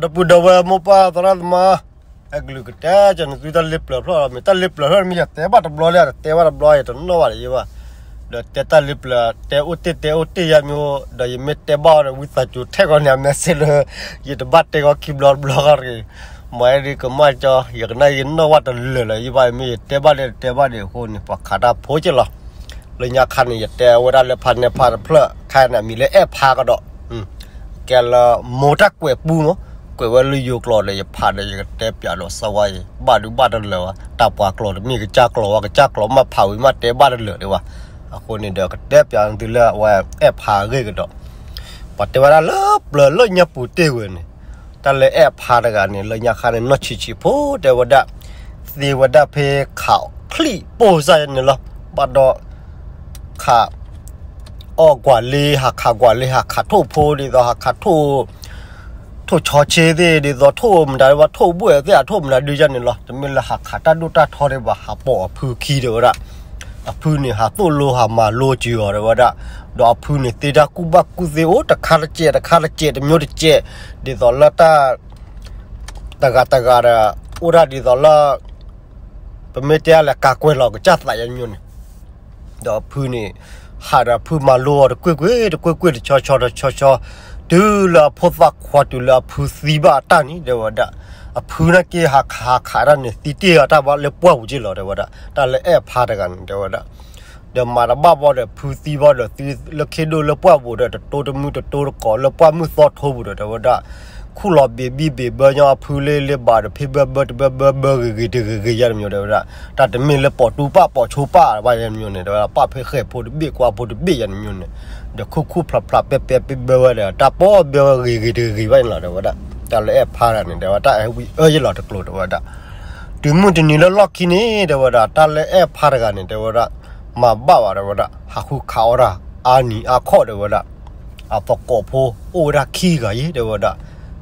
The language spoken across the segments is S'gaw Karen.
ဒီပုၢ်ဒီဝဲၢ်မိၢ်ပၢ်သရၣ်သမါ, အဲကလုာ်ကတဲကနသုတၢ်လ့ပျၢၤဖျၢၣ်လီၤ, မ့ၢ်တၢ်လ့ပျၢၤဖျၢၣ်မ့ၢ်ယတဲဘၣ်တဘျီလၢ တတဲဘၣ်တဘျီယတနီၣ်ဘၣ်တယဲဘၣ်, ဒီးတဲတၢ်လ့ပျၢၤ တဲအိၣ်တ့ၢ်တဲအိၣ်တ့ၢ်ယါမ့ၢ်အိၣ်, ဒီးယမ့ၢ်တဲဘၣ်အီၤဒီး ဝံသးစူၤထဲကီးန့ၣ် အမဲာ်ဆ့လၢ ယတဘၣ်တဲကီးခံဘျီတဘျီဃီတဂ့ၤ, မ့ၢ်အဲဒ်ကမၣ်ကၠီ ယကနၣ်ယနီၣ်ဝဲတလၢာ်လၢၤယဘၣ်, မ့ၢ်ယတဲဘၣ်ဒီးတတဲဘၣ်ဒံးအဃိန့ၣ် ပှၤခးတၢ်ဖိက့လီၤ. လၢညါခါန့ၣ် ယတဲဝဲဒၣ်လၢဖးနဲဖးတဖျၢၣ် ခါန့ၣ် အမံၤလၢအဲၣ်ဖါကဒီး, ကဲလၢမိၢ်တၢ်ကွဲးပူမး, ကွဲးဝဲလၢယိၤကျိာ်ဒီး ယဖးဒီးယကတဲပၠးဒီးစီဝါယံၤ ဘၣ်ဒုဘၣ်တလၢာ်ဝဲ, တၢ်ပှၤကျိာ်တမ့ၢ်ကစၢ်ကျိာ်ဝဲ, ကစၢ်ကျိာ်မ့ၢ်ဖးဝံၤမ့ၢ်တဲဘၣ်တလၢာ်ဒံးဝဲ, အဃိန့ၣ်ဒီး ကတဲပၠးသုလၢအဝဲအဲၣ်ဖါအဂ့ၢ်ကဒီး, ပှၤတဲဝဲဒၣ်လၢပျၢၤလၢညါပူၤတ့ၢ်ဝဲန့ၣ်, တၢ်လၢအဲၣ်ဖါတဂၤန့ၣ် လၢညါခါန့ၣ် နီၢ်ဆံးဆံးဖိတဲဝဲဒၣ်, သ့ဝဲဒၣ်ဖဲခးချံၣ်ပိၢ်စၢ်ယဲန့ၣ်လီၤ, ဘၣ်ဒီး ခး အီၣ်ကွၢ်လ့ ဟးခးကွၢ်လ့ ဟးခးထိၣ်ဖိ ဒ်သိးဟးခးထိၣ် ထိၣ်ဆီဆ့သ့ၣ် ဒ်သိးထိၣ်မတၤဒ်ဘၣ် ထိၣ်ဘှဲၣ်သ့ၣ် အထိၣ်မတၤဒုယဲန့ၣ်လီၤ, တမ့ၢ်လၢဟးခးတၢ်ဒိၣ်တၢ်ထီဒံးဘၣ်, ဟးပိာ်အဖုခံတဲဝဲဒၣ်, အဖုန့ၣ် ဟးသိၣ်လိဟးမၤလိစၢၤအီၤတဲဝဲဒၣ်, ဒီးအဖုန့ၣ် သ့တၢ်ကူၣ်ဘၣ်ကူၣ်သ့အိၣ်တခါတကဲးတခါတကဲးတမျိုးတကဲး, ဒ်သိးလၢတၢ် တဂၤတဂၤဒီး အိၣ်ဒၣ်ဒ်သိးလၢ ပမ့ၢ်တဲလဲၤကးကွဲးလီၤကစၢ်သးယဲမ့ၢ်န့ၣ်, ဒီးအဖုန့ၣ် ဟးဒီးအဖုမၤလိအီၤတကွ့ၢ်ကွ့ၢ် တကွ့ၢ်ကွ့ၢ် တဆီဆီတဆီဆီ, တုၤလၢအဖိသၣ်ခွါတုၤလၢအဖုသံဘၣ်အတၢ်န့ၣ် တဲဝဲဒၣ်, အဖုနာ်က့ဟးခးဟးခးတၢ်န့ၣ် သံတ့ၢ်အီၤတၢ်ဘၣ်လၢပှၢ်ပူၤက့လီၤ တဲဝဲဒၣ်, တၢ်လၢအဲၣ်ဖါတဂၤန့ၣ် တဲဝဲဒၣ် ဒီးမၤတဘၣ်ဘၣ်ဒီးဖုသံဘၣ်ဒီး သံလၢခံဒိၣ်လၢပှၢ်ပူၤဒီး တတိတမုၢ်တတိတကိးလၢပှၢ်မုၢ်သီထိပူၤဒီး တဲဝဲဒၣ်, ခူၣ်လီၤဘ့ၤဘံၣ်ဘ့ၤဘၢညီအဖုလ့လ့ဘၣ်ဒီး ဖ့ဘၢဘၢတဘၢဘၢဘၢဂ့ၤဂ့ၤတဂ့ၤဂ့ၤယဲန့ၣ်မ့ၢ် တဲဝဲဒၣ်, တၢ်တမ့ၢ်လၢပိာ်တူပာ်ပိာ်ဆိပာ်ဘၣ်ယဲန့ၣ်မ့ၢ်န့ၣ် တဲဝဲဒၣ် ပာ်ဖဲဃဲၢ်ဖိတဘ့ၣ်ကွၢ်ဖိတဘ့ၣ်ယဲန့ၣ်မ့ၢ်န့ၣ်, ဒီးခူၣ်ခူၣ်ဖျးဖျးပဲပဲပဲဝဲဒီး တၢ်ပိာ်ဘၢဝဲဂ့ၤဂ့ၤတဂ့ၤဂ့ၤဘၣ်န့ၣ်လီၤ တဲဝဲဒၣ်, တၢ်လၢအဲၣ်ဖါတဂၤန့ၣ် တဲဝဲ တၢ်အဲၣ်ဝံၤအၢယလီၤတကျိၤ တဲဝဲဒၣ် တုၤမုၢ်တနံၤလၢလီၢ်ခံန့ၣ် တဲဝဲဒၣ် တၢ်လၢအဲၣ်ဖါတဂၤန့ၣ် တဲဝဲဒၣ်, မၤဘၣ်ဘၣ် တဲဝဲဒၣ် ဟးဃုခးအီၣ်တၢ် အါနံၤအါခီၣ် တဲဝဲဒၣ်, အသကိးဖိအိၣ်ဝဲဒၣ်ခံဂၤယဲ တဲဝဲဒၣ်,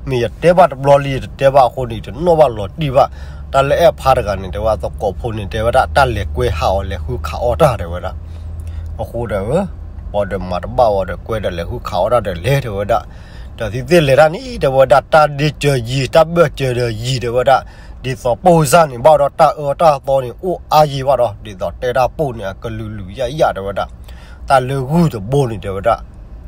မ့ၢ်ယတဲဘၣ်တဘျီလံ ယတတဲဘၣ်အဃိန့ၣ် ယတနီၣ်ဘၣ်လီၤတံၢ်ဘၣ်, တၢ်လၢအဲၣ်ဖါတဂၤန့ၣ် တဲဝဲ အသကိးဖိန့ၣ် တဲဝဲဒၣ် တၢ်လဲၤကွဲဟးအီၤ လဲၤဃုခးအီၣ်တၢ် တဲဝဲဒၣ်, အဃိဒီး ပှၤဒီးမၤတဘၣ်ဝဲဒီး ကွဲဒီးလဲၤဃုခးအီၣ်တၢ်ဒီးလဲၤ တဲဝဲဒၣ်, ဒီးသုသ့ၣ်လဲၤတၢ်န့ၣ် တဲဝဲဒၣ် တၢ်ဒ့စၢၤယံၤ တၢ်ဘၢၣ်စၢၤဒီးယံၤ တဲဝဲဒၣ်, ဒ်သိးပိၢ်စၢ်န့ၣ် ဘၣ်ဒီးတၢ်အၢတၢ်သီန့ၣ် အိၣ်အါယံၤဘၣ်ဒီး ဒ်သိးတဲတၢ်ပိၢ်န့ၣ် အကလုာ်လုာ်ယၣ်ယၣ် တဲဝဲဒၣ်, တၢ်လၢဂုၢ်တဘိန့ၣ် တဲဝဲဒၣ်,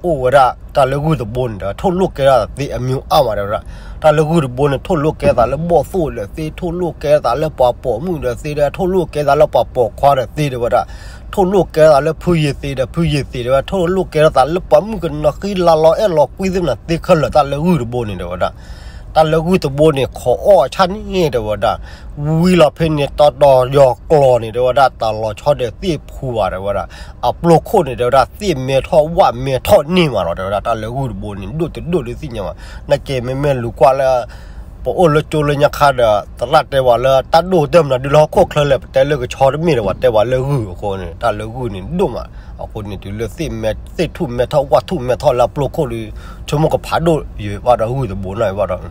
အိၣ်ဝဲဒၣ် တၢ်လၢဂုၢ်တဘိန့ၣ်ဒီး ထိၣ်လိၣ်ကဲထီၣ်သ့အမျိုးအါမး တဲဝဲဒၣ်, တၢ်လၢဂုၢ်တဘိန့ၣ် ထိၣ်လိၣ်ကဲသးလၢဘီၣ်သိၣ်ဒီးသ့, ထိၣ်လိၣ်ကဲသးလၢပှၤပိာ်မုၣ်ဒီးသ့ဒီး ထိၣ်လိၣ်ကဲသးလၢပှၤပိာ်ခွါဒီးသ့ တဲဝဲဒၣ်, ထိၣ်လိၣ်ကဲသးလၢဖုယ့ၤသ့ဒီး ဖုယ့ၤသ့ တဲဝဲ, ထိၣ်လိၣ်ကဲထီၣ်သးလၢပှၤမုၣ်ကနီၤဃံလၤလီၤအဲၣ်လီၤကွံသ့ၣ်မနုၤသ့ခဲလၢာ် တၢ်လၢဂုၢ်တဘိန့ၣ် တဲဝဲဒၣ်, တၢ်လၢဂုၢ်တဘိန့ၣ် ခိးအီၣ်အဆၣ်န့ၣ် တဲဝဲဒၣ်, ဝံၤလီၤဖဲန့ၣ် တီတီယီၤကျိၤန့ၣ် တဲဝဲဒၣ်, တၢ်လီၤဆီဒီးသ့ၣ်ဖူဘၣ် တဲဝဲဒၣ်, အပျိၢ်ခိၣ်န့ၣ် တဲဝဲဒၣ် သ့ၣ်မဲထီၣ်ဝၣ်မဲထီၣ်န့ၢ်မးလီၤ တဲဝဲဒၣ်, တၢ်လၢဂုၢ်တဘိန့ၣ် ဒိၣ်တဒိၣ်ဒုးသ့ၣ်ညါဘၣ်, နာ်က့မ့မ့ၢ်လူၤကွၢ်လၢ ပအိၣ်လၢကၠိလၢညါခါဒီး သရၣ်တဲဝဲလၢ တၢ်ဒိၣ်တၢ်မနုၤဒုးလၢဟီၣ်ခိၣ်ချၢလဲၣ် ပတဲလၢကဆီတမ့ၢ်ဒီး ပှၤတဲဝဲလၢဂုၢ်အဃိန့ၣ် တၢ်လၢဂုၢ်န့ၣ်ဒိၣ်မး, အဃိန့ၣ် တုၤလၢသ့ၣ်မဲ သ့ၣ်ထူၣ်မဲထီၣ်ဝၣ်ထူၣ်မဲထီၣ်လၢအပျိၢ်ခိၣ်ဒီး ဆိကမိၣ်ကဖးဒိၣ်ယံၤဘၣ်ဒီး ဂုၢ်တဘိန့ၣ်ဘၣ်ဒီး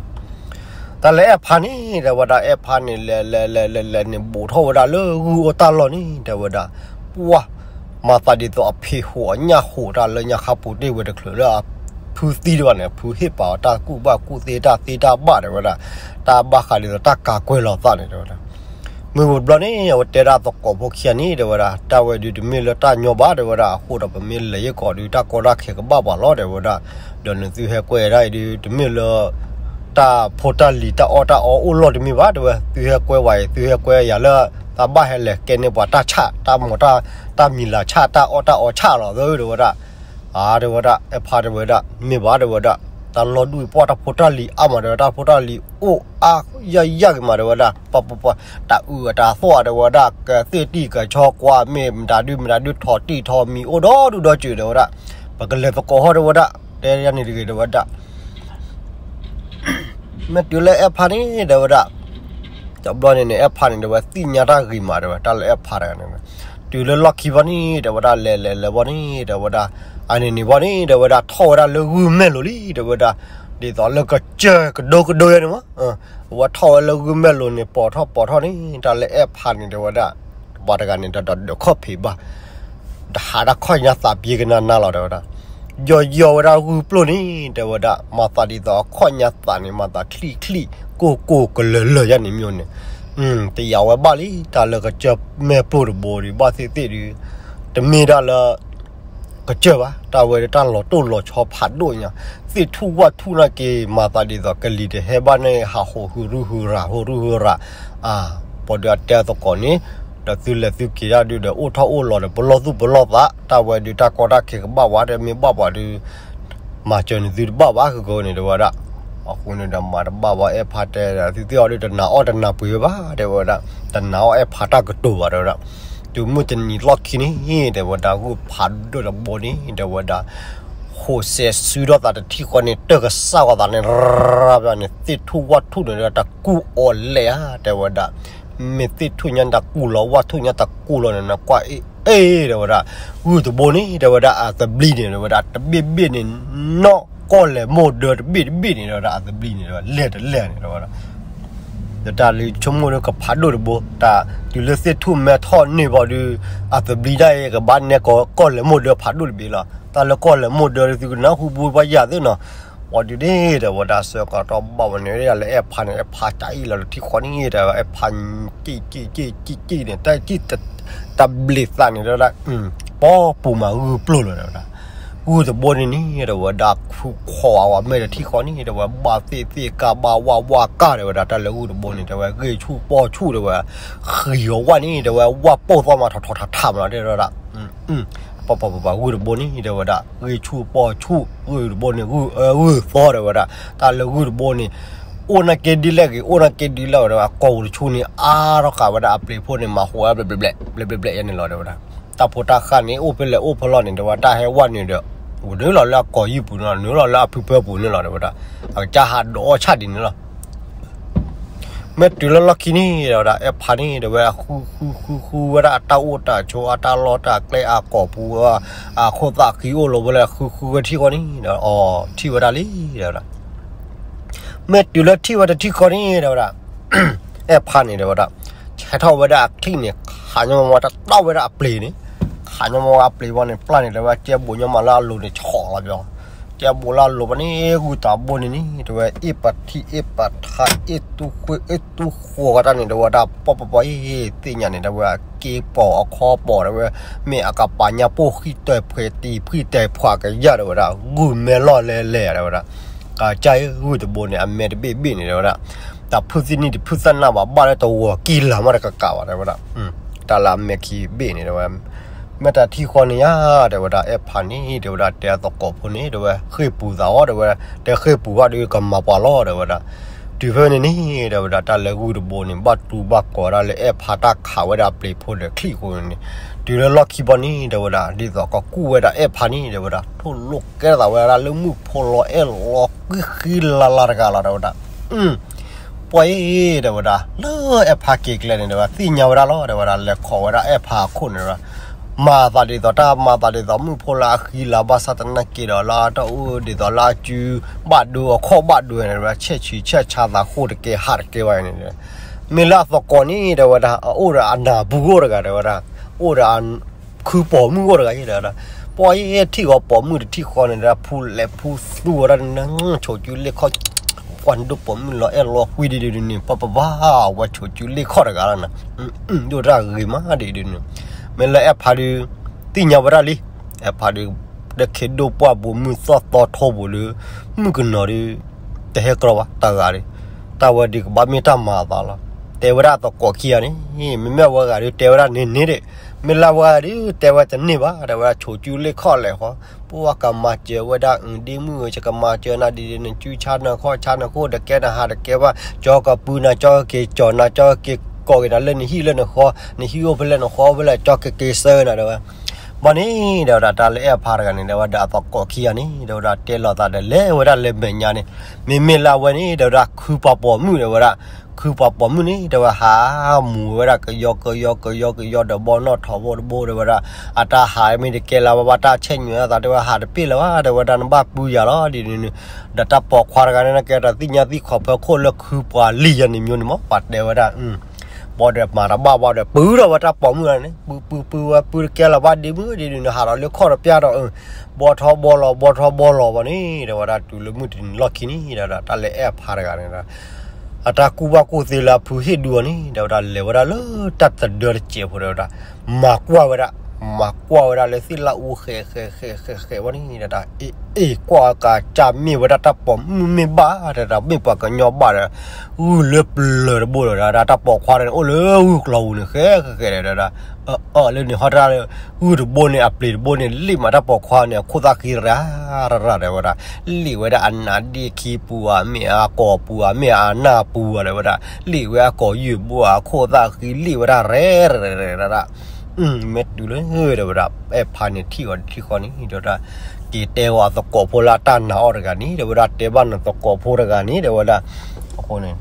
တၢ်လၢအဲၣ်ဖါန့ၣ် တဲဝဲဒၣ် အဲၣ်ဖါန့ၣ် လဲၤလဲၤလဲၤလဲၤလဲၤန့ၣ် ဘူးထီၣ်ဝဲဒၣ်လၢဂုၢ်အိၣ်တၢ်လီၢ်န့ၣ် တဲဝဲဒၣ်, ပှၢ် မၤသးဒ်သိးအဖံးဟိးအညၣ်ဟိးတၢ်လၢညါခါပူၤတ့ၢ်ဝဲတချုးလၢအဖုသံတဘၣ်န့ၣ် အဖုဟ့ၣ်ပာ်အီၤတၢ်ကူၣ်ဘၣ်ကူၣ်သ့တၢ်သ့တၢ်ဘၣ် တဲဝဲဒၣ်, တၢ်ဘၣ်ဃးဒ်သိးတၢ်ကးကွဲးလီၤသးန့ၣ် တဲဝဲဒၣ်, မ့ၢ်ဝံၤတဘျီန့ၣ် အဝဲတဲဒၣ်သကိးဖိခံဂၤန့ၣ် တဲဝဲဒၣ် တၢ်ဝဲဒုးတမ့ၢ်လၢတၢ်ညီဘၣ် တဲဝဲဒၣ်, အဃိဒီးပမ့ၢ်လဲၤယံၤကီးဒုး တၢ်ကီတၢ်ခဲကဘၣ်ပှၤလီၤ တဲဝဲဒၣ်, ဒီးနသုဟဲကွဲးဒၣ်အံၤဒုး တမ့ၢ်လၢ တၢ်ဖိတၢ်လံၤတၢ်အီၣ်တၢ်အီအိၣ်လီၢ်တမ့ၢ်ဘၣ် တဲဝဲ, သုဟဲကွဲးဝဲအံၤ သုဟဲကွဲးယၤလၢ တၢ်ဘၣ်ဟဲလဲၤကဲန့ၢ်ပှၤတၢ်ဆၣ် တၢ်မီၤတၢ် တၢ်မံၤလၤဆၣ် တၢ်အီၣ်တၢ်အီဆၣ်လီၤ တဲဝဲဒၣ်, အါ တဲဝဲဒၣ် အဲၣ်ဖါ တဲဝဲဒၣ် မ့ၢ်ဘၣ် တဲဝဲဒၣ်, တၢ်လီၢ်ဒူၣ်အံၤပှၢ်တၢ်ဖိတၢ်လံၤအါမး တဲဝဲဒၣ်, တၢ်ဖိတၢ်လံၤအိၣ်အါယၢ်ယၢ်ဂ့ၤမး တဲဝဲဒၣ်, ပှၤပှၤပှၤ တၢ်အုၣ်အတၢ်သီၣ် တဲဝဲဒၣ်, ကသ့ၣ်တံၢ်ကဆီကွၢ် မ့ၢ်မတၤဒုမတၤဒု ထီၣ်တံၢ်ထီၣ်မံၤအိၣ်ဒီဒူၣ်ဒီစၢၤ တဲဝဲဒၣ်, ပကလဲၤသကိးဟီၣ် တဲဝဲဒၣ်, တဲယၤန့ၣ်တဂ့ၤ တဲဝဲဒၣ် မ့ၢ်တုၤလၢအဲၣ်ဖါန့ၣ် တဲဝဲဒၣ်, တဘျီန့ၣ်န့ၣ် အဲၣ်ဖါန့ၣ် တဲဝဲ သ့ၣ်ညါတၢ်ဂ့ၤမး တဲဝဲ တၢ်လၢအဲၣ်ဖါတဂၤန့ၣ်, တုၤလၢလီၢ်ခံဘီန့ၣ် တဲဝဲဒၣ် လဲၤလဲၤလဲၤဘီန့ၣ် တဲဝဲဒၣ်, အန့ၣ်န့ၣ်ဘီန့ၣ် တဲဝဲဒၣ် ထီၣ်ဝဲဒၣ်လၢဂုၢ်မဲၢ်လိၤလံ တဲဝဲဒၣ်, ဒ်သိးလၢကစၢၢ်ကဒိကဒိယဲန့ၣ်မး, အဝဲထီၣ်ဝဲလၢဂုၢ်မဲၢ်လိၤန့ၣ် ပိာ်ထီၣ်ပိာ်ထီၣ်န့ၣ် တၢ်လၢအဲၣ်ဖါန့ၣ် တဲဝဲဒၣ်, ပှၤတဂၤန့ၣ် ဒီးဒီးဒီးခီၣ်ဖံးဘၣ် တဟးတၢ်ခီၣ်ညါသးပှ့ၤကနၤနၤလီၤ တဲဝဲဒၣ်, ယီၢ်ယီၢ်ဝဲဒၣ်ဂုၢ်ပျိၢ်န့ၣ် တဲဝဲဒၣ် မၤသးဒ်သိးအခီၣ်ညါသးန့ၣ် မၤသးချံချံကိၢ်ကိၢ်ကလၢာ်လၢာ်ယါန့ၣ်မ့ၢ်န့ၣ်, တယာ်ဝဲဘၣ်လံ တၢ်လၢကစၢၢ်မဲာ်ပျိၢ်တဘိဒီး ဘၣ်သ့ၣ်သ့ၣ်ဒီး တမ့ၢ်ဒၣ်လၢ ကစၢၢ်ဘၣ် တၢ်ဝဲဒၣ်တၢ်လီၤတိၢ်လီၤဆီဖးဒိၣ်ညါ, သ့ၣ်ထူၣ်ဝၣ်ထူၣ်နာ်က့ မၤသးဒ်သိးကလံၤတဟဲဘၣ်န့ၣ် ဟးဟိးဟုရူၢ်ဟုရၢ် ဟိးရူၢ်ဟုရၢ်, ပှၤဒုးအတဲသကိးန့ၣ် ဒီးသုလဲၤသုက့ၤဒၣ်ဒုးဒီး အိၣ်ထီၣ်အိၣ်လီၤဒီး ပလီၢ်သူၣ်ပလီၢ်သး တၢ်ဝဲဒုးတၢ်ကီတၢ်ခဲကဘၣ်ဝဲ တမ့ၢ်ဘၣ်ပှၤဒုး မၤစၢၤန့ၣ်သုတဘၣ်ဘၣ် ဃုကန့ၣ် တဲဝဲဒၣ်. အဃိန့ၣ်ဒီးမၤတဘၣ်ဘၣ် အဲၣ်ဖးတဲဒီး သုသ့ၣ်အီၤဒုးတနၤအီၣ်တနၤပှ့ၤဝဲဘၣ် တဲဝဲဒၣ်, တနၤအီၣ်အဲၣ်ဖးတၢ်ကတိၤဘၣ် တဲဝဲဒၣ်. တုၤမုၢ်တနံၤလီၢ်ခံန့ၣ် တဲဝဲဒၣ် ဂုၢ်ဖးဒိၣ်တဘိန့ၣ် တဲဝဲဒၣ် ဟိးစဲးစုထီၣ်သးတထံၣ်ဃီန့ၣ် တၢၢ်ကစၢ်ဂီၤသးန့ၣ် ရၢၢ်ဘၣ်န့ၣ် သ့ၣ်ထူၣ်ဝၣ်ထူၣ်န့ၣ် တၢ်ကူၣ်အီၤလဲၣ်ဧါ တဲဝဲဒၣ်. မ့ၢ်သ့ၣ်ထူၣ်ညါတၢ်ကူၣ်လီၤ ဝၣ်ထူၣ်ညါတၢ်ကူၣ်လီၤန့ၣ် နကွၢ်အ့ၣ်အ့ၣ် တဲဝဲဒၣ်. ဂုၢ်တဘိန့ၣ် တဲဝဲဒၣ် အသဘျံန့ၣ် တဲဝဲဒၣ် တဘ့ၣ်ဘ့ၣ်န့ၣ် နီၢ်ကီၢ်လဲၤမိၢ်ဒၢတဘ့ၣ်တဘ့ၣ်န့ၣ် တဲဝဲဒၣ် အသဘျံန့ၣ် တဲဝဲလဲၣ်တလဲၣ်န့ၣ် တဲဝဲဒၣ်. ဒီးတၢ်လၢဆိကမိၣ်လၢကဖးဒိၣ်တဘိ တၢ်တုၤလၢသ့ၣ်ထူၣ်မဲထီၣ်န့ၢ်ဘၣ်ဒီး အသဘျံဒၣ်အံၤ ကဘၣ်နဲကီၢ်လဲၤမိၢ်ဒၢဖးဒိၣ်တဘ့ၣ်လီၤ. တၢ်လၢကီၢ်လဲၤမိၢ်ဒၢသုကနၢ်ဟူဘိပှၤယၤသ့ၣ်နီၤ ပှၤဒုးန့ၣ် တဲဝဲဒၣ် ဆၢကတီၢ်ဘၣ်ဝဲန့ၣ် လၢအဲၣ်ဖးန့ၣ် အဲၣ်ဖးတၢ်အံၤလီၤလၢထံဃီန့ၣ် တဲဝဲ အဲၣ်ဖး ကံၣ်ကံၣ်ကံၣ်ကံၣ်ကံၣ်န့ၣ် တၢ်ကံၣ် တဘျီသးန့ၣ် တဲဝဲဒၣ် ပီပူၤမးဂုၢ်ပျိၢ်လီၤ တဲဝဲဒၣ်. ဂုၢ်တဘိန့ၣ်န့ၣ် တဲဝဲဒၣ် ခူၣ်ခီၣ်အဝဲမဲာ်တထံဃီန့ၣ် တဲဝဲ ဘၣ်သ့ၣ်သ့ၣ်ကၢ်ဘၣ်ဝၣ်ဝၣ်ကၢ် တဲဝဲဒၣ် တၢ်လၢဂုၢ်တဘိန့ၣ် တဲဝဲ ဂ့ၢ်ဆူၣ်ပီၢ်ဆူၣ် တဲဝဲ ဃံၤအီၤဝၣ်န့ၣ် တဲဝဲ ဝၣ်ပိၢ်သီမးထီၣ်ထီၣ်ထးထးမးလီၤ တဲဝဲဒၣ်. ပပပပဂုၢ်တဘိန့ၣ် တဲဝဲဒၣ် ဂ့ၢ်ဆူၣ်ပီၢ်ဆူၣ် ဂုၢ်တဘိန့ၣ် ဂုၢ်အၢဂုၢ်သီ တဲဝဲဒၣ် တၢ်လၢဂုၢ်တဘိန့ၣ် အိၣ်နာ်က့ဒ်လဲၣ်ဂ့ၤ အိၣ်နာ်က့ဒ်လဲၣ်ဝဲ တဲဝဲ ကိာ်ပူၤတဆူန့ၣ် အါထီၣ်ဃာ်ဝဲဒၣ်အပျ့ၤဖိန့ၣ် မၤဃိးဝဲဘျဲးဘျဲး ဘျဲးဘျဲးဘျဲးယါန့ၣ်လီၤ တဲဝဲဒၣ်. တၢ်ဖိတၢ်ဃၢ်န့ၣ် အိၣ်ဖဲလဲၣ်အိၣ်ဖဲလဲၣ်န့ၣ် တဲဝဲ တၢ်ဟဲဝၣ်နုာ်ဒီး နုာ်လီၤလၢအကိာ်ယုၢ်ပူၤန့ၣ်လီၤ နုာ်လီၤလၢအဖုပၢပူၤန့ၣ်လီၤ တဲဝဲဒၣ်. အကစၢ်ဟးဒိးအီၣ်ဆၣ်ဒ်န့ၣ်လီၤ မ့ၢ်တုၤလၢလီၢ်ခံန့ၣ် တဲဝဲဒၣ် အဲၣ်ဖးန့ၣ် တဲဝဲ ဃုဃုဃုဃုဝဲဒၣ် အတၢ်အိၣ်တၢ်ဆိး အတၢ်လီၢ်တၢ်ကျဲ အကိာ်ပူၤ အခိၣ်သၣ်ဃံအိၣ်လီၤဝဲလၢ ဃုဃုဝဲထံဃီန့ၣ် အီၤထံၣ်ဝဲဒၣ်လံ တဲဝဲဒၣ်. မ့ၢ်တုၤလၢထံၣ်ဝဲတထံၣ်ဃီန့ၣ် တဲဝဲဒၣ် အဲၣ်ဖးန့ၣ် တဲဝဲဒၣ် ဆဲးထီၣ်ဝဲဒၣ်အချံၣ်န့ၣ် ခးညီမးတတီၢ်ဝဲဒၣ်အပျ့ၤန့ၣ် ခးညီမးဝဲအပျ့ၤဘီန့ၣ် ပျၢ်န့ၣ် တဲဝဲ ကဲဘိးညီမးလၢအလိၤန့ၣ် ဆီၣ်လီၤပျီ ကဲဘိးလၢအလိၤဘီန့ၣ် ဂုၢ်တဘိန့ၣ်န့ၣ် တဲဝဲ အ့ၣ်ပထံအ့ၣ်ပထါ အ့ၣ်တူၢ်ဃ့အ့ၣ်တူၢ်ဃီၤကတၢၢ်န့ၣ် တဲဝဲဒၣ် ပီၢ်ပီၢ်ပီၢ် အ့ၣ်သ့ၣ်ညါန့ၣ် တဲဝဲ အက့ပီၤအခီပီၤ တဲဝဲ မ့ၢ်အကပာ်ညါပိၢ်ဃံၣ်တဲာ်ဖှဲးတံၤဖှံၣ်တဲာ်ဖှးကယၢ် တဲဝဲဒၣ် ဂုၢ်မဲလီၢ်လဲၤလဲၤ တဲဝဲဒၣ်. ကစၢ်အံၤဂုၢ်တဘိန့ၣ် အမဲာ်တဘ့ၣ်ဘ့ၣ်န့ၣ် တဲဝဲဒၣ် တၢ်ဖုၣ်သံၣ်နံၣ်တဖုၣ်သၣ်နၢ်ဘၣ် ဘၣ်လၢတဝီၤကံၢ်လၤမးတကကးဘၣ် တဲဝဲဒၣ်. တၢ်လၢအမဲာ်ခံဘ့ၣ်န့ၣ် တဲဝဲ မ့ၢ်တၢ်ထံၣ်ဃီန့ၣ်ယါ တဲဝဲဒၣ် အဲၣ်ဖးန့ၣ် တဲဝဲဒၣ် တဲအသကိးဖိန့ၣ် တဲဝဲ ဃ့ၢ်ပူၤသးအီၤ တဲဝဲ တဲဃ့ၢ်ပူၤဘၣ်ဒီးကမၤပှၤလီၤ တဲဝဲဒၣ်. တုၤဖဲန့ၣ်န့ၣ် တဲဝဲဒၣ် တၢ်လၢဂုၢ်တဘိန့ၣ် ဘၣ်တူဘၣ်ကီးဒၣ်လၢ အဲၣ်ဖးတၢ်ခးဝဲဒၣ်အပျ့ၤဖိဒီးချံၣ်အဃိန့ၣ် တုၤလၢလီၢ်ခံဘီန့ၣ် တဲဝဲဒၣ် ဒ်သိးကကူၣ်ဝဲဒၣ်အဲၣ်ဖးန့ၣ် တဲဝဲဒၣ် ထိၣ်လိာ်ကဲထီၣ်သးဝဲဒၣ်လၢမုၣ်ဖိလီၤအဲၣ်လီၤကွံဃံလၤလၤတဂၤလီၤ တဲဝဲဒၣ်. ပှၤအံၤ တဲဝဲဒၣ် လၢအဲၣ်ဖးက့ၤကျဲန့ၣ် တဲဝဲ သ့ၣ်ညါဝဲဒၣ်လီၤ တဲဝဲဒၣ် လဲၤခိးဝဲဒၣ်အဲၣ်ဖးအခိၣ်န့ၣ် တဲဝဲ မၤသးဒ်သိးတၢ် မၤသးဒ်သိးမုၣ်ဖိလၢအဃံလၤ ဘၣ်ဆၣ်သနာ်က့ဒီး လၢအတၢ်အိၣ်ဒ်သိးလၢအစုဘၣ်ဒိအခီၣ်ဘၣ်ဒိန့ၣ် တဲဝဲ ဆဲးဆံးဆဲးဆါသး ဃိတကဲဟးတကဲဘၣ်န့ၣ် မ့ၢ်လၢအသကိးန့ၣ် တဲဝဲဒၣ် အအိၣ်ဒီးအနၢ်ပူၤအိၣ်တဂၤ တဲဝဲဒၣ် အိၣ်ဒီး ခုပိာ်မုၣ်အိၣ်တဂၤအံၤ တဲဝဲဒၣ်. ပှၤအံၤထံၣ်ဝဲပိာ်မုၣ်တထံၣ်ဃီန့ၣ် တဲဝဲ ဖူလဲၤဖူသူဝဲဒၣ် နဆိးကၠူလ့ၣ်ခီၣ် ကွၢ်ဒိၣ်ပိာ်မုၣ်လီၤအဲၣ်လီၤကွံဒ်ဒ်န့ၣ် ပပပၢ် ဝဲဆိးကၠူလ့ၣ်ခီၣ်တဂၤလီၤန့ၣ် ဒိၣ်တၢ်ဂ့ၤမးဒ်ဒ်န့ၣ် မ့ၢ်လၢအဲၣ်ဖးဒုး သ့ၣ်ညါဝဲဒၣ်လံ အဲၣ်ဖးဒုး တခ့ဒိၣ်ပှၢ်ဘိးမုၢ်သီၣ်သီထီဘိးလၢ မုၣ်ကနီၤဒုး တဟဲကြီဘၣ်တဂၤဒီး တၢ်ဝဲဒုးကဘၣ်မ့ၢ်တၢ်မၤအသးလီၤ. တဲဝဲဒၣ်သကိးခံဂၤန့ၣ် မ့မ့ၢ်ဝဲဂၤဒုး တဲဝဲဒၣ်န့ၢ်န့ၢ်ဒံး မ့ၢ်လၢဝဲဂၤဒုး တဲဝဲတန့ၢ်ဘၣ် တဲဝဲဒၣ်ဆိးကၠူလ့ၣ်ခီၣ်လဲၣ်ဃီ ပှၤကမၤစၢၤဝဲဒၣ် အဒ့မုၣ်ဧၢ ယကမၤစၢၤနၤဒ်ဒ်န့ၣ် စုဆါနၤခီၣ်ဆါနၤခိၣ် တကဲနဟးတကဲဘၣ် ကၠီကပုၢ်နၤ ကၠီကက့ၤကၠီၤနၤ ကၠီကက့ၤကိးက့ၤနၤလၢနဟံၣ်လၢနဃီ နဟံၣ်အိၣ်ဖဲလဲၣ်နဃီအိၣ်ဖဲလဲၣ် ကၠီကက့ၤဆၢနၤ တဲဝဲ ဘၣ်န့ၣ် တဲဝဲဒၣ် တၢ်လၢအဲၣ်ဖးတဂၤန့ၣ် တဲဝဲဒၣ်အသကိးခံဂၤန့ၣ် တဲဝဲဒၣ်တဲလီၤသးဒီးလဲၤဝဲဒၣ်လၢမဲာ်ညါန့ၣ် မ့မ့ၢ်လၢအဝဲန့ၣ် တဲဝဲဒၣ်ခုပှၤပိာ်မုၣ် တဲဝဲဒၣ် ခုပှၤပိာ်မုၣ်န့ၣ် တဲဝဲဟးမူဝဲဒၣ် ကယီကယီကယီကယီဒီးဘီနီၣ်ထိးဘိတဘိ တဲဝဲဒၣ် အတၢ်ဟးမ့ၢ်တကဲလၢၤဘၣ် ဘၣ်တၢ်ဆဲးညွဲးအသး တဲဝဲဟးတပ့ၢ်လၢၤဘၣ် တဲဝဲဒၣ် နဘၣ်ပူၤယၤလီၤ ဒ်န့ၣ်န့ၣ် ဒီးတၢ်ပိာ်ခွါတဂၤန့ၣ် နကဲတၢ်သ့ၣ်ညါသံခီၣ်ဖၢခိၣ်လၢခုပှၤလံၤယၤန့ၣ်မ့ၢ်န့ၣ်မး ပှၤတဲဝဲဒၣ် ဘီဒီးမၤတဘၣ်ဘၣ်ဒီး ပုၢ်ထီၣ်ဝဲတၢ်ပိာ်မုၣ်ဂၤန့ၣ် ပုၢ်ပုၢ်ပုၢ်ဝဲ ပုၢ်တကဲလၢၤဘၣ်ဒ့မုၣ်ဒ့ဒုးန့ၣ် ဟးထီၣ်လၢခီၣ်တပျၢ်ဒီး အၢ ဘီထီဘီလီၤ ဘီထီဘီလီၤဘီန့ၣ် တဲဝဲဒၣ်တုၤလၢမုၢ်တနံၤလီၢ်ခံန့ၣ်ဒီး တၢ်လၢအဲၣ်ဖါတဂၤန့ၣ်ဒီး အတၢ်ကူၣ်ဘၣ်ကူၣ်သ့လၢအဖုဟ့ၣ်ဒုအီၤန့ၣ် တဲဝဲဒၣ်လဲၤဝဲဒၣ်လၢတၢ်တဒၢတစဲးဖိဒီးဝဲဒၣ် မၤကွၢ်ဝဲဒၣ် မၤကွၢ်ဝဲဒၣ်လၢသ့ၣ်လၣ်အူဃဲးဃဲးဃဲးဃဲးဃဲးဝဲန့ၣ်ဒီး အ့ၣ် ကွၢ်ကစၢ်မ့ၢ်ဝဲဒၣ်တၢ်ပိာ်မုၣ်မ့ၢ်ဘၣ် တဲဒၣ်မ့ၢ်ပှၤကညီဘၣ်ဒီး ဂုၢ်လၢပျၢၤတဘိဒီး တၢ်ပိာ်ခွါန့ၣ် အိၣ်လၢဂုၢ်ကျီၤပူၤန့ၣ် ဃဲးဃဲးဃဲးဒီး အၢ လၢန့ၣ်ဟီတၢ် ဂုၢ်တဘိန့ၣ် အပျ့ၤတဘိန့ၣ် လ့ၣ်မးတၢ်ပိာ်ခွါန့ၣ် အခိၣ်သၣ်ဃံရၤရၤဒီးဝဲဒၣ် လ့ၣ်ဝဲဒၣ်အနါဒ့ခံပူၤဧါ မ့ၢ်အကိာ်ပူၤဧါ မ့ၢ်အနၢ်ပူၤဧါ တဲဝဲဒၣ် လ့ၣ်ဝဲအကိာ်ယုၢ်ဘိဧါ အခိၣ်သၣ်ဃံ လ့ၣ်ဝဲဒၣ်ရဲၣ်ရဲၣ်ရဲၣ်ဒၣ် မ့ၢ်တုၤလၢတဲဝဲဒၣ် အဲၣ်ဖါန့ၣ်ထံၣ်အီၤတထံၣ်ဃီန့ၣ် တဲဝဲဒၣ် က့ၤတဲအီၤအသကိးဖိလၢအတၢ်နာ်အီၤတဂၤန့ၣ် တဲဝဲဒၣ် တဲဘၣ်နသကိးဖိတဂၤန့ၣ် တဲဝဲဒၣ် အဃိန့ၣ်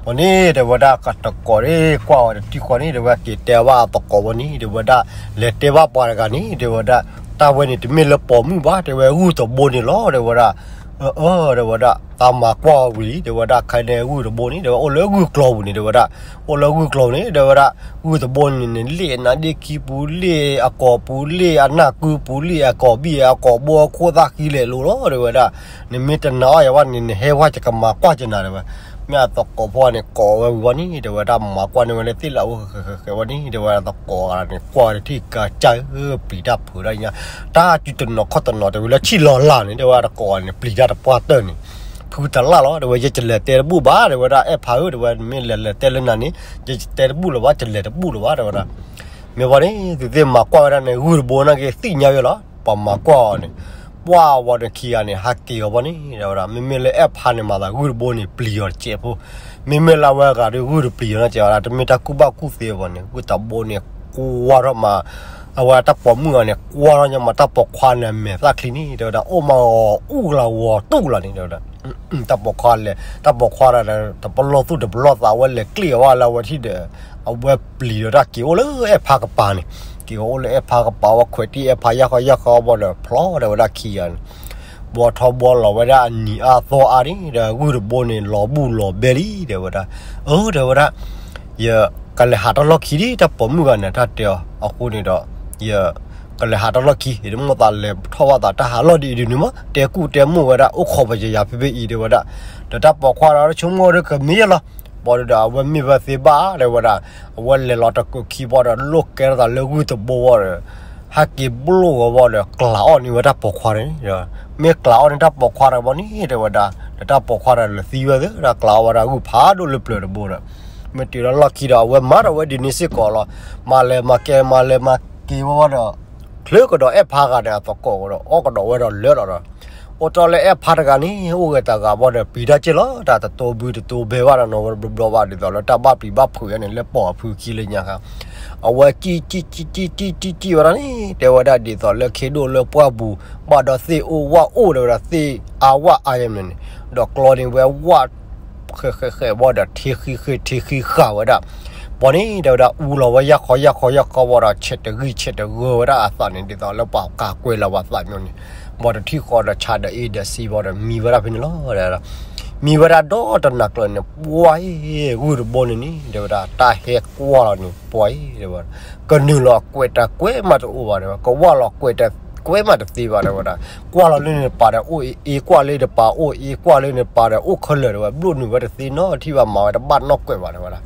အဃိန့ၣ် တဲဝဲဒၣ် သကိးန့ၣ် ကွၢ်ဝဲတထံၣ်ဃီန့ၣ် တဲဝဲဒၣ် က့ၤတဲဘၣ်အသကိးဖိန့ၣ် တဲဝဲဒၣ် လဲၤတဲဘၣ်ပှၤတဂၤန့ၣ် တဲဝဲဒၣ် တၢ်ဝဲန့ၣ်တမ့ၢ်လၢပိာ်မုၣ်ဘၣ် တဲဝဲဂုၢ်တဘိန့ၣ်လီၤ တဲဝဲဒၣ် အၢ တဲဝဲဒၣ် သးမၤကွၢ်ဝံၤလံ တဲဝဲဒၣ် ခဲအံၤန့ၣ်ဂုၢ်တဘိန့ၣ် တဲဝဲအိၣ်လၢဂုၢ်ကျီၤပူၤန့ၣ် တဲဝဲဒၣ် အိၣ်လၢဂုၢ်ကျီၤပူၤန့ၣ် တဲဝဲဒၣ် ဂုၢ်တဘိန့ၣ်န့ၣ် လ့ၣ်အနါဒ့ခံပူၤ လ့ၣ်အကိာ်ပူၤ လ့ၣ်အနၢ်ကုပူၤ လ့ၣ်အကိာ်ဘံၣ်အကိာ်ဘိ အခိၣ်သၣ်ဃံလဲၤလိၤလီၤ တဲဝဲဒၣ် နမ့ၢ်တနာ်အီၤယၤဘၣ်န့ၣ် နဟဲဝဲယကမၤကွၢ်ကနၤ တဲဝဲ မ့ၢ်အသကိးဖိန့ၣ် ကိးဝဲဝံၤဝဲန့ၣ် တဲဝဲဒၣ် မၤကွၢ်န့ၢ်ဝဲလၢသ့ၣ်လၣ်အူဃဲးဃဲးဃဲးဝဲန့ၣ် တဲဝဲဒၣ် သကိးဂၤန့ၣ် ကွၢ်တထံၣ်ကစၢ်ဧၢ ပျံၤတၢ်ဖုးတၢ်ညါ တၢ်စုတနီၤခီၣ်တနီၤ တဲဝဲလၢဆံၣ်လီၤလၢ်န့ၣ် တဲဝဲဒၣ် သကိးဂၤန့ၣ် ပျံၤတၢ်တပှၢ်တၢၢ်န့ၣ် ဖုတလၢ်လီၤ တဲဝဲ ယကလဲၤတဲတဘူၣ်ဘၣ် တဲဝဲဒၣ် အဲၣ်ဖါဧၢ တဲဝဲ နမ့ၢ်လဲၤလဲၤတဲလၢနၤန့ၣ် ယတဲတဘူၣ်လၢၤဘၣ် ယလဲၤတဘူၣ်လၢၤဘၣ် တဲဝဲဒၣ် မ့ၢ်ဘၣ်န့ၣ် သုသ့ၣ်မၤကွၢ်ဝဲဒၣ်န့ၣ် ဂုၢ်တဘိန့ၣ်က့ၤသ့ၣ်ညါဝဲလီၤ ပှၤမၤကွၢ်အီၤန့ၣ် ပှၢ်ဝံၤဒီးခံဂၤန့ၣ် ဟးက့ၤအီၤဘၣ်န့ၣ် တဲဝဲဒၣ် မ့မ့ၢ်လၢအဲၣ်ဖါန့ၣ်မၤသး ဂုၢ်တဘိန့ၣ် ပျံၤအီၤတစဲးဖိ မ့မ့ၢ်လၢအဝဲအဂၤဒီး ဂုၢ်တပျံၤအီၤနီတစဲးဘၣ် တမ့ၢ်တၢ်ကူၣ်ဘၣ်ကူၣ်သ့ဘၣ်န့ၣ် ဂုၢ်တဘိန့ၣ် ကွၢ်ထီၣ်မး အဝဲတၢ်ပိာ်မုၣ်အီၤန့ၣ် ကွၢ်ထီၣ်ညါမး တၢ်ပိာ်ခွါန့ၣ် အမဲာ်သၣ်ချံန့ၣ် တဲဝဲဒၣ် အိၣ်မးဂီၤအူၣ်လၢဂီၤတူၢ်လီၤန့ၣ် တဲဝဲဒၣ် တၢ်ပိာ်ခွါလဲၤ တၢ်ပိာ်ခွါဒီး တပလီၢ်သူၣ်တပလီၢ်သး အဝဲလဲၤကျ့ၣ်အီၤဝဲလၢအဝဲထံၣ်ဒီး အဝဲပျံၤဒီးတၢ်က့ၤအိၣ်လၢအဲၣ်ဖါကပၤန့ၣ် က့ၤအိၣ်လၢအဲၣ်ဖါကပၤ အဝဲခွဲးတံၢ်အဲၣ်ဖါယၢ်ဃီယၢ်ဃီဘၣ်ဒီး ဖျီဒီးဝဲဒၣ်ခံဂၤန့ၣ် ဘီထီဘီလီၤဝဲဒၣ်အနံၤအါသီအါန့ၣ်ဒီး ဂုၢ်တဘိန့ၣ် လီၤဘူၣ်လီၤဘဲလံ တဲဝဲဒၣ် အၢ တဲဝဲဒၣ် ယကလဲၤဟးတၢ်လီၢ်ခံဒံး တၢ်ပိာ်မုၣ်ဂၤန့ၣ် တၢ်တဲအီၤ အဃိန့ၣ်ဒီး ယကလဲၤဟးတၢ်လီၢ်ခံ ယတမိၣ်သးလဲၤထီၣ်ဘၣ်သးတၢ်ဟးလီၢ်ဒ်အံၤဒ်န့ၣ်မး တဲကူၣ်တဲမိၢ်ဝဲဒၣ် အိၣ်ခိးပယယၤဖဲဖဲအံၤ တဲဝဲဒၣ် ဒီးတၢ်ပိာ်ခွါဒီး တဆိကမိၣ်ဒီးကမ့ၢ်ယဲလီၤ ဘၣ်ဒီး အဝဲမ့ၢ်ဝဲသ့ဘၣ် တဲဝဲဒၣ် အဝဲလဲၤလီၤတကုးခံဘၣ်ဒီး လိၣ်ကဲထီၣ်သးလၢဂုၢ်တဘိဘၣ်ဒီး ဟဲက့ၤဘျိၣ်ဝဲဘၣ်ဒီး ကျးအီၣ်န့ၢ်ဝဲတၢ်ပိာ်ခွါန့ၣ် မ့ၢ်ကျးအီၣ်န့ၢ်တၢ်ပိာ်ခွါဒီးဘၣ်န့ၣ် တဲဝဲဒၣ် ဒီးတၢ်ပိာ်ခွါဒီးလဲၤသံဝဲသ့ဒီး ကျးအီၣ်ဝဲဒၣ်ဂုၢ်ဖးဒိၣ်လၢပျၢၤတဘိဒီး မ့ၢ်တုၤလၢလီၢ်ခံဒီး အဝဲမၤဒီးဝဲဒ်န့ၣ်စ့ၢ်ကီးလီၤ မၤလဲၤမၤကဲ မၤလဲၤမၤက့ၤဝဲဘၣ်ဒီး ချုးကဒီးအဲၣ်ဖါဂၤန့ၣ် အသကိးကဒီး အီၣ်ကဒီးဝဲဒီးလၢာ်လီၤဒီး အိၣ်တ့ၢ်လၢအဲၣ်ဖါတဂၤန့ၣ် အိၣ်ဂဲၤတဂၤဘၣ်ဒီး ပျံၤတၢ်က့ၢ်လီၤ တၢ်တတိဘုတတိဘဲဘၣ်ဒီး နီၢ်ဝဲတဘျီဘျီဘၣ် ဒ်သိးလၢတၢ်ဘၣ်ပျံၤဘၣ်ဖုးန့ၣ် လၢပိာ်အဖုခံလၢညါခါ အဝဲကံၣ်ကံၣ်ကံၣ်ကံၣ်ကံၣ်ကံၣ်ကံၣ်ဝဲဒၣ်န့ၣ် တဲဝဲဒၣ်ဒ်သိးလၢခ့ဒိၣ်လၢပှၢ်ပူၤ ဘၣ်ဒီးသ့ၣ်အိၣ်ဝၣ်အိၣ် တဲဝဲဒၣ် သ့ၣ်အါဝၣ်အါယဲၢ်မနုၤန့ၣ် ဒီးကျီန့ၢ်ဝဲဝၣ် ဃဲးဃဲးဃဲးဘၣ်ဒီး ထံဃံဃ့ထံဃံဃာ်ဝဲဒၣ် ဘၣ်န့ၣ် တဲဝဲဒၣ် အူလီၤဝဲယၢ်ခီယၢ်ခီယၢ်ခီဘၣ်ဒီး ဆဲးတဂံၢ်ဆဲးတဂၢၢ်ဝဲဒၣ်အသးန့ၣ် ဒ်သိးလၢပှၤကးကွဲးလီၤပှၤသးမီန့ၣ် ဘၣ်တထံၣ်ဃီဒီး ဆါဒီးအ့ၣ်ဒီးစံဘၣ်ဒီး မံဝဲဒၣ်ဖဲန့ၣ်လီၤ မံဝဲဒၣ်ဒီတနၤကျၢၤန့ၣ် ပှၢ်အံၤ ဂုၢ်တဘိန့ၣ်န့ၣ် တဲဝဲဒၣ် တၢ်ဟဲကွၢ်လီၤန့ၣ် ပှၢ်အံၤ တဲဝဲဒၣ် ကနုာ်လီၤကွဲးတၢ်ကွဲးမးတအိၣ်ဘၣ် တဲဝဲ ကဝၢ်လီၤကွဲးတၢ်ကွဲးမးတသ့ဘၣ် တဲဝဲဒၣ် ကွၢ်လီၤလၢန့ၣ်တပၤဒီးအိၣ်အ့ၣ် ကွၢ်လၢတပၤအိၣ်အ့ၣ် ကွၢ်လၢန့ၣ်တပၤဒီးအိၣ်ခဲလၢာ် တဲဝဲ ဘျိၣ်နုာ်ဝဲတသ့နီတထံၣ်ဘၣ် မၤဝဲတဘၣ်နီၢ်ကွဲးဘၣ် တဲဝဲဒၣ်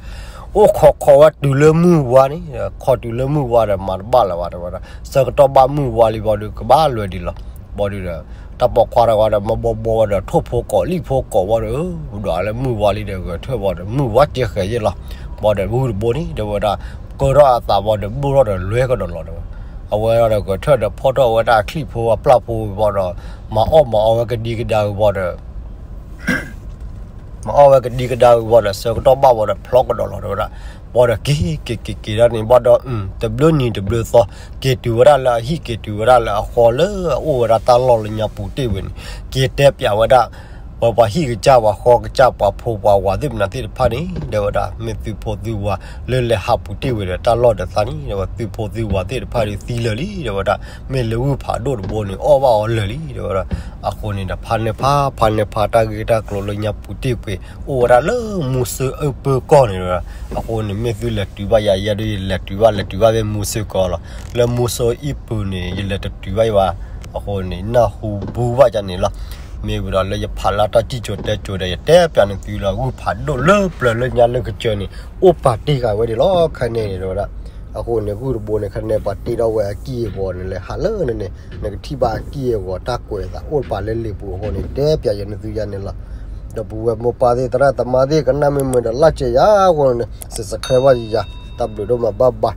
အိၣ်ခိးခိးဝဲတုၤလၢမုၢ်ဝါန့ၣ် ခိးတုၤလၢမုၢ်ဝါဒီးမၤတဘၣ်လၢၤဘၣ် တဲဝဲဒၣ် ဆၢကတီၢ်ဘၣ်မုၢ်ဝါလံဘၣ်ဒီး ကဘၣ်လွဲၤဒံးလီၤ ဘၣ်ဒီး တၢ်ပိာ်ခွါတဂၤဒီး မၤဘီဘီဝဲဒီး ထိၣ်ဖိကိးလံၣ်ဖိကိးဝဲဒီး ဒီးလၢမုၢ်ဝါလံဒီး ဂဲၤထၢၣ်ဘၣ်ဒီး မုၢ်ဝါကဲဃဲၤယဲၢ်လီၤ ဘၣ်ဒီး ဂုၢ်တဘိန့ၣ် တဲဝဲဒၣ် ကၢထီၣ်အသးဘၣ်ဒီး ဘျိၣ်ထီၣ်ဒီးလွဲကဒီးလီၤ တဲဝဲ အဝဲဒီးဂဲၤထၢၣ်ဒီး ဖီၣ်ထီၣ်ဝဲဒၣ်အချံၣ်ဖိအပျၢ်ဖိဘၣ်ဒီး မၤအီၣ်မၤအီဝဲကဒံကဒါဝံၤဘၣ်ဒီး မၤအီၣ်ဝဲကဒံကဒါဝံၤဘၣ်ဒီး ဆၢကတီၢ်ဘၣ်ဘၣ်ဒီး ဖျီကဒီးလီၤ တဲဝဲဒၣ် ဘၣ်ဒီးက့ၤက့ၤက့ၤက့ၤဒၣ်န့ၣ် ဘၣ်ဒီး တဘျုးနံၤတဘျုးသီ က့ၤတုၤဝဲဒၣ်လၢအဟံၣ် က့ၤတုၤဝဲဒၣ်လၢအဃီလၢအအိၣ်ဝဲဒၣ်တၢ်လီၢ်လၢညါပူၤတ့ၢ်ဝဲန့ၣ် က့ၤတဲပျးဝဲဒၣ် ပှၤပှၤဟံၣ်ကစၢ် ပှၤဃီကစၢ် ပှၤဖိပှၤဝၤသ့ၣ်မနုၤသ့ၣ်တဖၣ်န့ၣ် တဲဝဲဒၣ် မ့ၢ်သုဖိသုဝၤလၢလဲၤဟးပူၤတ့ၢ်ဝဲဒီးတၢ်လီၢ်ဒီးသးန့ၣ် တဲဝဲ သုဖိသုဝၤသ့ၣ်တဖၣ်ဒီးသံလၢာ်လံ တဲဝဲဒၣ် မ့ၢ်လၢဂုၢ်ဖးဒိၣ်တဘိန့ၣ် အီၣ်ဘၣ်အီၤလၢာ်လံ တဲဝဲဒၣ်. အဃိန့ၣ်ဒီး ဖါန့ၢ်ဖါ ဖါန့ၢ်ဖါ တၢ်ဂ့ၢ်တၢ်ကျိၤလၢညါပူၤတ့ၢ်ကွံာ် အိၣ်ဝဲဒၣ်လၢမူစိအၢပၢကီၢ်န့ၣ်ဒီး အဃိန့ၣ် မ့ၢ်သုလဲၤတုၤဘၣ်ယၤ ယဲဒၣ်ယလဲၤတုၤဘၣ် လဲၤတုၤဘၣ်ဖဲမူစိကီၢ်လီၤ. လၢမူစိအံၣ်ပူၤန့ၣ် ယလဲၤတတုၤဘၣ်ယၤဘၣ်. အဃိန့ၣ် နၢ်ဟူဘူဘၣ်ယၤန့ၣ်လီၤ. မ့ၢ်ဝံၤဒီးလၢယဖးလၢတၢ်စံၣ်စိၤတဲစိၤဒီး ယတဲပျးန့ၢ်သုလီၤ ဂုၢ်ဖးဒိၣ်လၢပျၢၤလၢညါလၢကစၢၢ်န့ၣ် အိၣ်ပာ်တ့ၢ်ဃာ်ဝဲဒၣ်လီၤ ခဲန့ၣ်န့ၣ် တဲဝဲဒၣ်. အဃိန့ၣ် ဂုၢ်တဘိန့ၣ် ခဲန့ၣ် ပှၤတ့ထီၣ်ဝဲအကံၢ်အဂီၤန့ၣ် လဲၤဟးလၢန့ၣ်န့ၣ် နကထံၣ်ဘၣ်အကံၢ်အဂီၤ တၢ်ကွဲးအသးအိၣ်ပာ်လၢလံာ်ပူၤအဃိန့ၣ် တဲပျးယၤန့ၢ်သုယၤန့ၣ်လီၤ. ဒီပုၢ်ဝဲၢ်မိၢ်ပၢ်သ့ၣ် သရၣ်သမါသ့ၣ် ကနၣ်မ့ၢ်မုာ်ဒီး like ယၤအဃိန့ၣ် subscribe ဘၣ်ယၤ တၢ်ဘျုးဒိၣ်မး bye bye.